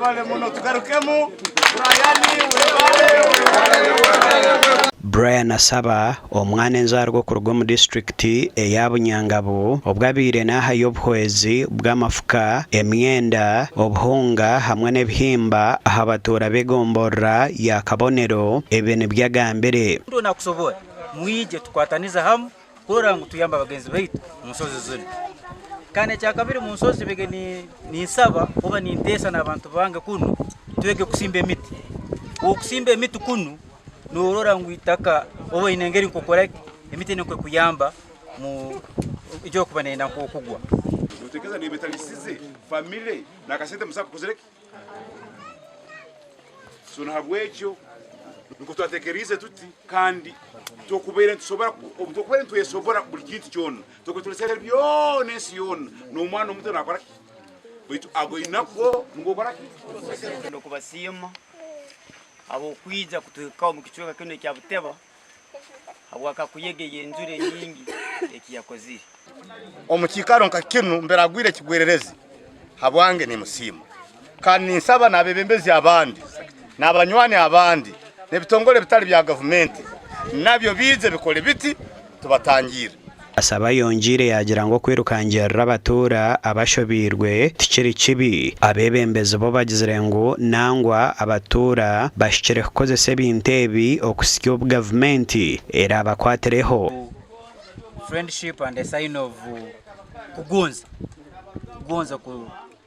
Webale muno tugarukemu Brian webale webale webale. Brian Asaba, omwana enzaarwa okuruga omu disiturikiti eya Bunyangabu obwo abaire nahayo obuhwezi bw'amafuka, emyenda, obuhunga hamwe n'ebihimba aha batuura b'egomborora ya Kabonero, ebi nibyo agambire. Omuntu weena akusobora, mwije tukwatanize hamu kurora ngu tuyamba bagenzi baitu omu nsozi zinu. Kandi ekyakabiri mu nsozi bige ninsaba oba ninteesa n'abantu bange kunu twege kusimba emiti. Okusimba emiti kunu norora ngu itaka oba oine engeri nk'okora ki emiti enu ekuyamba mu eky'okuba neyenda nk'okugwa. Notekereza neeba etarisize famire n'akasente musa kakozire ki? So nahabwekyo nikwo twatekeriize tuti kandi twokubaire nitusobora obu twokubaire nitwesobora buli kintu kyona twokubaire turesere byona ensi yoona n'omwana omuto nakora ki? Baitu agoinakwo nugwo okora ki? N'okubasiima habw'okwija kutuhikaho omu kicweka kinu ekya Buteba habw'akakuyege ey'enjura enyingi eki yakozire. Omu kiikaro nka kinu mbere agwire ekigwererezi, habwange nimusiima. Kandi ninsaba n'abebembezi abandi, n'abanywani abandi, n'ebitongole ebitali bya gavumenti nabyo biije bikole biti tubatangirre. Asaba ayongyeire yaagira ngu okwirukangirira abatuura abashobeirwe tikiri kibi. Abeebembezi bo bagizire ngu nangwa abatuura bahikire kukozesa ebintu ebi okuhitsya obu gavumenti eraabakwatireho. Friendship and a sign of kugonza, kugonza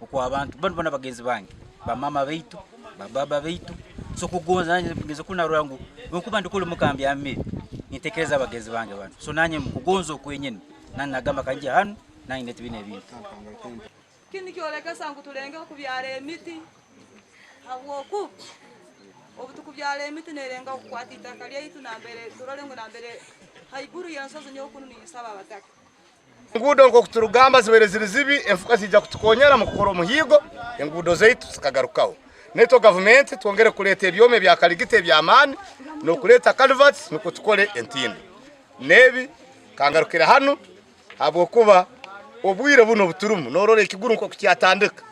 okw'abantu banu boona bagenzi bange, bamaama baitu, babaaba baitu, so kugonza nanye ngeze kunu narora ngu bwenkuba ndi kuli muka mbyamire nintekereza bagenzi bange banu, so nanye mukugonza okwenyini nanye nagamba kangye hanu nanye ndete binu ebintu. Kinu nikyolekesa ngu tulengeho kubyara emiti habwokuba obu tukubyara emiti nerengaho kukwata itaka lyaitu nambere turole ngu nambere haiguru y'ensozi nyowe kunu ninsaba abataka. Enguudo nk'oku turikugamba zibaire ziri zibi, enfuka ziija kutukonyera omu kukora omuhiigo enguudo zaitu zikagarukaho. Naitwe gavumenti twongere kureeta ebyoma ebya kaligita eby'amaani n'okureeta culverts nukwo tukore entindo. N'ebi kangarukire hanu habwokuba obwire bunu obuturimu norora ekiguru nk'oku kyatandika.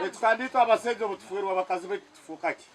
Baitu kandi itwe abasaija obu tufeerwa abakazi baitu tufuuka ki?